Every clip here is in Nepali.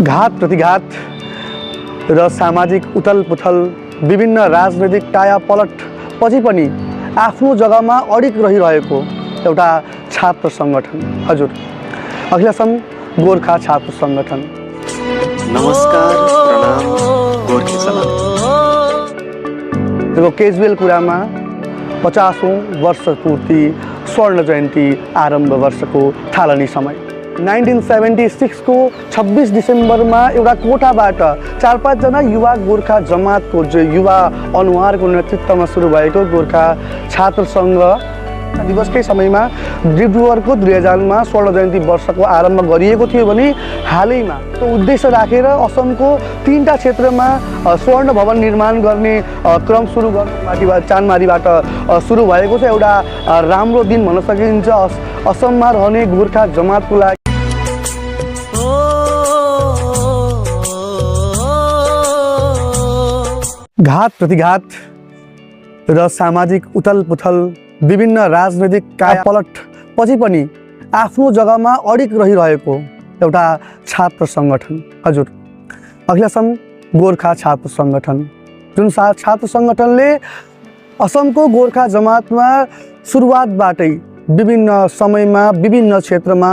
घात प्रतिघात र सामाजिक उथलपुथल विभिन्न राजनैतिक टायापलट पछि पनि आफ्नो जग्गामा अडिग रहिरहेको एउटा छात्र सङ्गठन हजुर अखिल असम गोर्खा छात्र सङ्गठन। नमस्कार प्रणाम गोर्खे सलाम। केजुअल कुरामा 50औं वर्ष पूर्ति स्वर्ण जयन्ती आरम्भ वर्षको थालनी समय 1976 को 26 डिसेम्बरमा एउटा कोठाबाट 4-5 जना युवा गोर्खा जमातको जो युवा अनुहारको नेतृत्वमा सुरु भएको गोर्खा छात्र सङ्घ दिवसकै समयमा डिब्रुगढको 2000 मा स्वर्ण जयन्ती वर्षको आरम्भ गरिएको थियो भने हालैमा त्यो उद्देश्य राखेर असमको 3टा क्षेत्रमा स्वर्ण भवन निर्माण गर्ने क्रम सुरु गर्न चानमारीबाट सुरु भएको छ। एउटा राम्रो दिन भन्न सकिन्छ असममा रहने गोर्खा जमातको लागि। घात प्रतिघात र सामाजिक उथलपुथल विभिन्न राजनैतिक टायापलट पछि पनि आफ्नो जग्गामा अडिग रहिरहेको एउटा छात्र सङ्गठन हजुर अखिल असम गोर्खा छात्र सङ्गठन। जुन छात्र सङ्गठनले असमको गोर्खा जमातमा सुरुवातबाटै विभिन्न समयमा विभिन्न क्षेत्रमा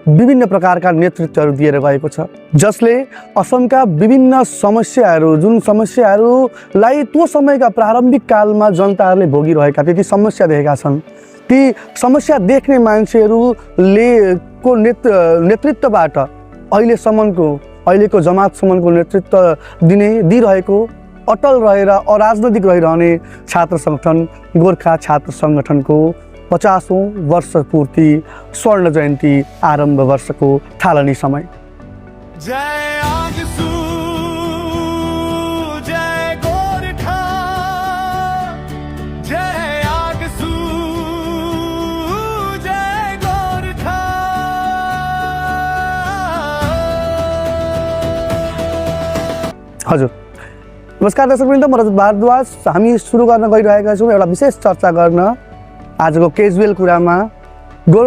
विभिन्न प्रकारका नेतृत्वहरू दिएर गएको छ, जसले असमका विभिन्न समस्याहरू जुन समस्याहरूलाई त्यो समयका प्रारम्भिक कालमा जनताहरूले भोगिरहेका त्यति समस्या देखेका छन् ती समस्या देख्ने मान्छेहरूले को नेतृत्वबाट अहिलेको जमातसम्मको नेतृत्व दिइरहेको अटल रहेर अराजनैतिक रहिरहने छात्र सङ्गठन गोर्खा छात्र सङ्गठनको 50औं वर्ष पूर्ति स्वर्ण जयन्ती आरम्भ वर्षको थालनी समय। जय आगसू जय गोर्खा जय आगसू जय गोर्खा। हजुर नमस्कार दर्शकवृन्द, म रजत भारद्वाज। हामी सुरु गर्न गइरहेका छौँ एउटा विशेष चर्चा गर्न आजको केजुअल कुरामा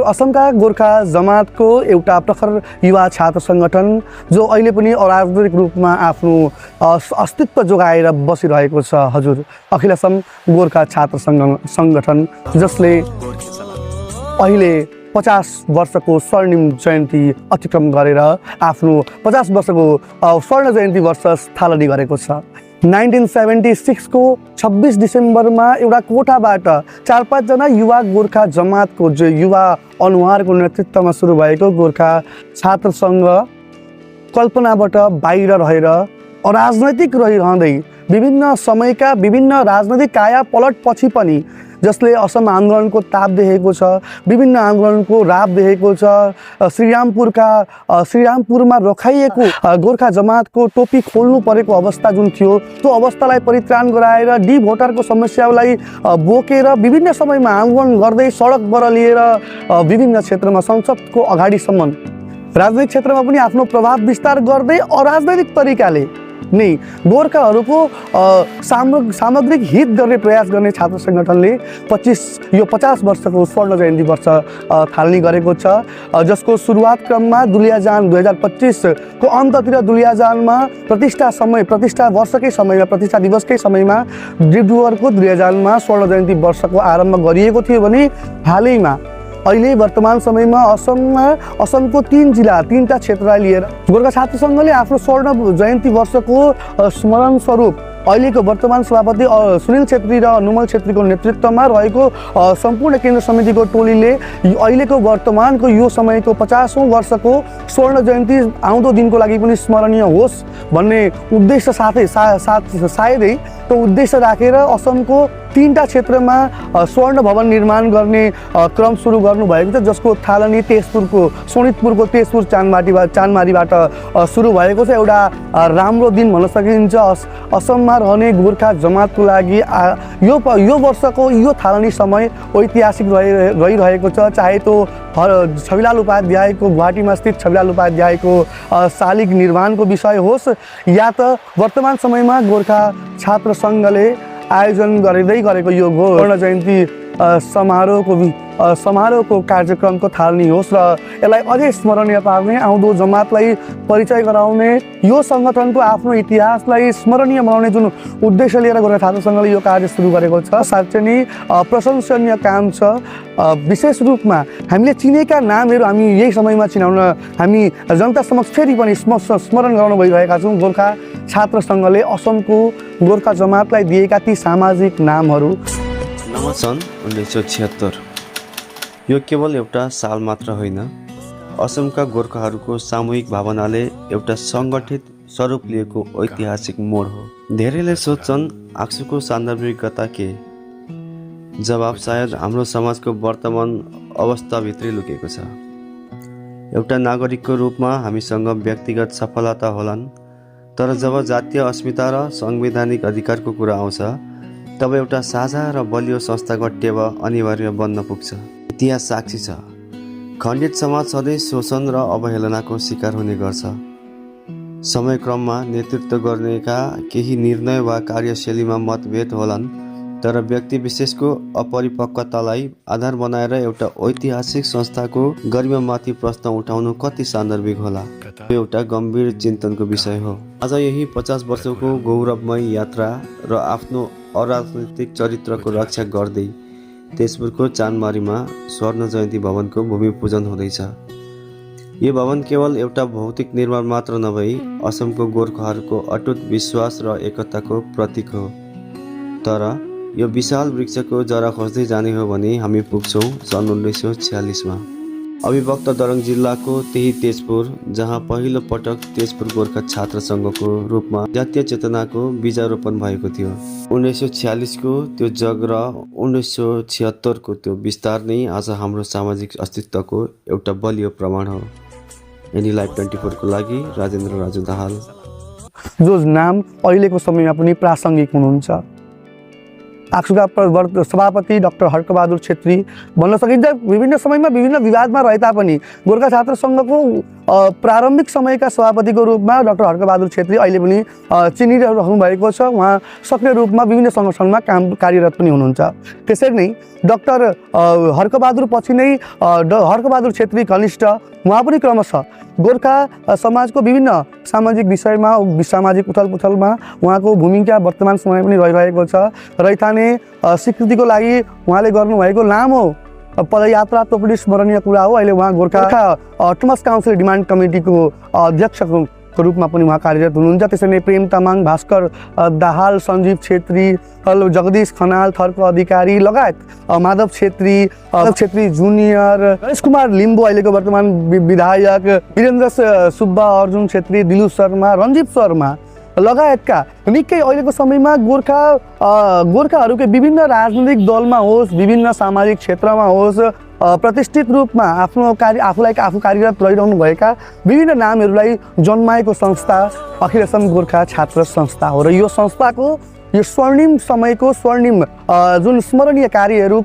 असमका गोर्खा जमातको एउटा प्रखर युवा छात्र सङ्गठन जो अहिले पनि अराजनैतिक रूपमा आफ्नो अस्तित्व जोगाएर बसिरहेको छ हजुर अखिल असम गोर्खा छात्र सङ्गठन, जसले अहिले 50 वर्षको स्वर्णिम जयन्ती अतिक्रम गरेर आफ्नो 50 वर्षको स्वर्ण जयन्ती वर्ष थालनी गरेको छ। 1976 को 26 डिसेम्बरमा एउटा कोठाबाट 4-5 जना युवा गोर्खा जमातको जो युवा अनुहारको नेतृत्वमा सुरु भएको गोर्खा छात्र सङ्घ कल्पनाबाट बाहिर रहेर अराजनैतिक रहिरहँदै विभिन्न समयका विभिन्न राजनैतिक कायापलट पछि पनि जसले असम आन्दोलनको ताप देखेको छ, विभिन्न आन्दोलनको राप देखेको छ, श्रीरामपुरमा रखाइएको गोर्खा जमातको टोपी खोल्नु परेको अवस्था जुन थियो त्यो अवस्थालाई परित्राण गराएर डी भोटरको समस्यालाई बोकेर विभिन्न समयमा आन्दोलन गर्दै सडकबाट लिएर विभिन्न क्षेत्रमा संसदको अगाडिसम्म राजनैतिक क्षेत्रमा पनि आफ्नो प्रभाव विस्तार गर्दै अराजनैतिक तरिकाले नै गोर्खाहरूको सामग्रिक हित गर्ने प्रयास गर्ने छात्र सङ्गठनले 50 वर्षको स्वर्ण जयन्ती वर्ष थालनी गरेको छ, जसको सुरुवात क्रममा दुलियाजान 2025 को अन्ततिर दुलियाजानमा प्रतिष्ठा दिवसकै समयमा डिब्रुगढको 2000 मा स्वर्ण जयन्ती वर्षको आरम्भ गरिएको थियो भने हालैमा अहिले वर्तमान समयमा असमको 3टा क्षेत्रलाई लिएर गोर्खा छात्र सङ्घले आफ्नो स्वर्ण जयन्ती वर्षको स्मरण स्वरूप अहिलेको वर्तमान सभापति सुनिल छेत्री र नुमल छेत्रीको नेतृत्वमा रहेको सम्पूर्ण केन्द्र समितिको टोलीले अहिलेको वर्तमानको यो समयको 50औं वर्षको स्वर्ण जयन्ती आउँदो दिनको लागि पनि स्मरणीय होस् भन्ने उद्देश्य सायदै त्यो उद्देश्य राखेर असमको 3टा क्षेत्रमा स्वर्ण भवन निर्माण गर्ने क्रम सुरु गर्नुभएको छ, जसको थालनी शोणितपुरको तेजपुर चानमारीबाट सुरु भएको छ। एउटा राम्रो दिन भन्न सकिन्छ असममा रहने गोर्खा जमातको लागि। यो वर्षको यो थालनी समय ऐतिहासिक रहिरहेको छ, चाहे त्यो छविलाल उपाध्यायको गुवाहाटीमा स्थित छविलाल उपाध्यायको शालिग निर्माणको विषय होस् या त वर्तमान समयमा गोर्खा छात्र सङ्घले आयोजन गरेको यो स्वर्ण जयन्ती समारोहको समारोहको कार्यक्रमको थालनी होस् र यसलाई अझै स्मरणीय पार्ने, आउँदो जमातलाई परिचय गराउने, यो सङ्गठनको आफ्नो इतिहासलाई स्मरणीय बनाउने जुन उद्देश्य लिएर गोर्खा छात्र सङ्घले यो कार्य सुरु गरेको छ, साँच्चै नै प्रशंसनीय काम छ। विशेष रूपमा हामीले चिनेका नामहरू हामी यही समयमा चिनाउन हामी जनता समक्ष फेरि पनि स्मरण गराउन भइरहेका छौँ। गोर्खा छात्र सङ्घले असमको गोर्खा जमातलाई दिएका ती सामाजिक नामहरू। सन् 1976 यो केवल एउटा साल मात्र होइन, असमका गोर्खाहरूको सामूहिक भावनाले एउटा सङ्गठित स्वरूप लिएको ऐतिहासिक मोड हो। धेरैले सोध्छन् आक्सुको सान्दर्भिकता के? जवाब सायद हाम्रो समाजको वर्तमान अवस्थाभित्रै लुकेको छ। एउटा नागरिकको रूपमा हामीसँग व्यक्तिगत सफलता होलान्, तर जब जातीय अस्मिता र संवैधानिक अधिकारको कुरा आउँछ तब एउटा साझा र बलियो संस्थाको टेवा अनिवार्य बन्न पुग्छ। इतिहास साक्षी छ, खण्डित समाज सधैँ शोषण र अवहेलनाको शिकार हुने गर्छ। समयक्रममा नेतृत्व गर्नेका केही निर्णय वा कार्यशैलीमा मतभेद होलान्, तर व्यक्ति विशेषको अपरिपक्वतालाई आधार बनाएर एउटा ऐतिहासिक संस्थाको गरिमामाथि प्रश्न उठाउनु कति सान्दर्भिक होला? यो एउटा गम्भीर चिन्तनको विषय हो। आज यही 50 वर्षको गौरवमय यात्रा र आफ्नो अराजनैतिक चरित्रको रक्षा गर्दै तेजपुरको चाँदमारीमा स्वर्ण जयन्ती भवनको भूमि पूजन हुँदैछ। यो भवन केवल एउटा भौतिक निर्माण मात्र नभई असमको गोर्खाहरूको अटुट विश्वास र एकताको प्रतीक हो। तर यो विशाल वृक्षको जरा खोज्दै जाने हो भने हामी पुग्छौँ सन् 1946मा अविभक्त दरङ जिल्लाको त्यही तेजपुर, जहाँ पहिलो पटक तेजपुर गोर्खा छात्र सङ्घको रूपमा जातीय चेतनाको बीजारोपण भएको थियो। 1946को त्यो जग र 1976को त्यो विस्तार नै आज हाम्रो सामाजिक अस्तित्वको एउटा बलियो प्रमाण हो। एनी लाइभ 24 को लागि राजेन्द्र राजु दाहाल, जो नाम अहिलेको समयमा पनि प्रासङ्गिक हुनुहुन्छ। आक्सुका सभापति डाक्टर हर्कबहादुर छेत्री भन्न सकिन्छ। विभिन्न समयमा विभिन्न विवादमा रहे तापनि गोर्खा छात्र सङ्घको प्रारम्भिक समयका सभापतिको रूपमा डाक्टर हर्कबहादुर छेत्री अहिले पनि चिनिरहनु भएको छ। उहाँ सक्रिय रूपमा विभिन्न सङ्गठनमा कार्यरत पनि हुनुहुन्छ। त्यसरी नै डाक्टर हर्कबहादुर पछि नै हर्कबहादुर छेत्री कनिष्ठ, उहाँ पनि क्रमशः गोर्खा समाजको विभिन्न सामाजिक विषयमा, सामाजिक उथलपुथलमा उहाँको भूमिका वर्तमान समय पनि रहिरहेको छ। रैथाने स्वीकृतिको लागि उहाँले गर्नुभएको लामो पदयात्रा त्यो पनि स्मरणीय कुरा हो। अहिले उहाँ गोर्खा अटोनमस काउन्सिल डिमान्ड कमिटीको अध्यक्षको रूपमा पनि उहाँ कार्यरत हुनुहुन्छ। त्यसरी नै प्रेम तामाङ, भास्कर दाहाल, सञ्जीव छेत्री, जगदीश खनाल, थर्क अधिकारी लगायत माधव छेत्री जुनियर, गणेश कुमार लिम्बू अहिलेको वर्तमान विधायक, वीरेन्द्र सुब्बा, अर्जुन छेत्री, दिलु शर्मा, रञ्जित शर्मा लगायतका निकै अहिलेको समयमा गोर्खाहरूकै विभिन्न राजनैतिक दलमा होस्, विभिन्न सामाजिक क्षेत्रमा होस्, प्रतिष्ठित रूपमा आफू कार्यरत रहिरहनुभएका विभिन्न नामहरूलाई जन्माएको संस्था अखिल असम गोर्खा छात्र संस्था हो। र यो संस्थाको यो स्वर्णिम समयको स्वर्णिम जुन स्मरणीय कार्यहरू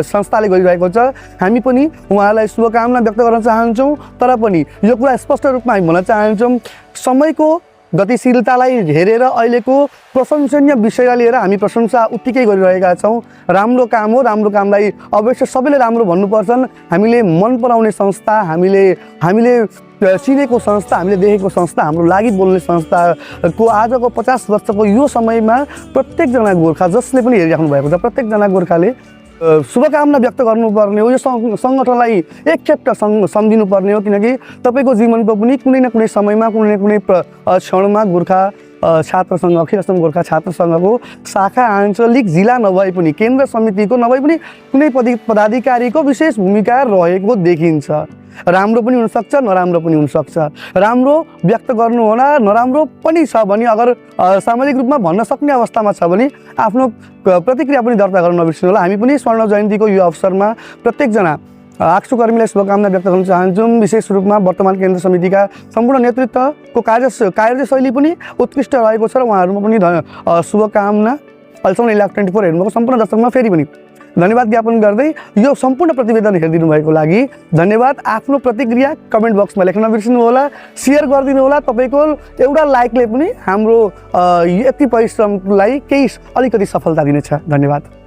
संस्थाले गरिरहेको छ, हामी पनि उहाँलाई शुभकामना व्यक्त गर्न चाहन्छौँ। तर पनि यो कुरा स्पष्ट रूपमा हामी भन्न चाहन्छौँ, समयको गतिशीलतालाई हेरेर अहिलेको प्रशंसनीय विषयलाई लिएर हामी प्रशंसा उत्तिकै गरिरहेका छौँ। राम्रो काम हो, राम्रो कामलाई अवश्य सबैले राम्रो भन्नुपर्छन्। हामीले मन पराउने संस्था, हामीले चिनेको संस्था, हामीले देखेको संस्था, हाम्रो लागि बोल्ने संस्थाको आजको 50 वर्षको यो समयमा प्रत्येकजना गोर्खा जसले पनि हेरिराख्नु भएको छ, प्रत्येकजना गोर्खाले शुभकामना व्यक्त गर्नुपर्ने हो। यो सङ्गठनलाई एकखेप सम्झिनुपर्ने हो, किनकि तपाईँको जीवनको पनि कुनै न कुनै समयमा, कुनै न कुनै क्षणमा गोर्खा छात्र सङ्घ, अखिल असम गोर्खा छात्र सङ्घको शाखा आञ्चलिक जिल्ला नभए पनि केन्द्र समितिको नभए पनि कुनै पदाधिकारीको विशेष भूमिका रहेको देखिन्छ। राम्रो पनि हुनसक्छ, नराम्रो पनि हुनसक्छ। राम्रो व्यक्त गर्नु होला, नराम्रो पनि छ भने अगर सामाजिक रूपमा भन्न सक्ने अवस्थामा छ भने आफ्नो प्रतिक्रिया पनि दर्ता गर्न नबिर्सिनु होला। हामी पनि स्वर्ण जयन्तीको यो अवसरमा प्रत्येकजना आक्सु कर्मीलाई शुभकामना व्यक्त गर्न चाहन्छौँ। विशेष रूपमा वर्तमान केन्द्र समितिका सम्पूर्ण नेतृत्वको कार्यशैली पनि उत्कृष्ट रहेको छ र उहाँहरूमा पनि शुभकामना। अहिलेसम्म लाइभ 24 हेर्नुभएको सम्पूर्ण दर्शकमा फेरि पनि धन्यवाद ज्ञापन गर्दै यो सम्पूर्ण प्रतिवेदन हेरिदिनु भएको लागि धन्यवाद। आफ्नो प्रतिक्रिया कमेन्ट बक्समा लेख्न नबिर्सिनु होला, सेयर गरिदिनु होला। तपाईँको एउटा लाइकले पनि हाम्रो यति परिश्रमलाई केही अलिकति सफलता दिनेछ। धन्यवाद।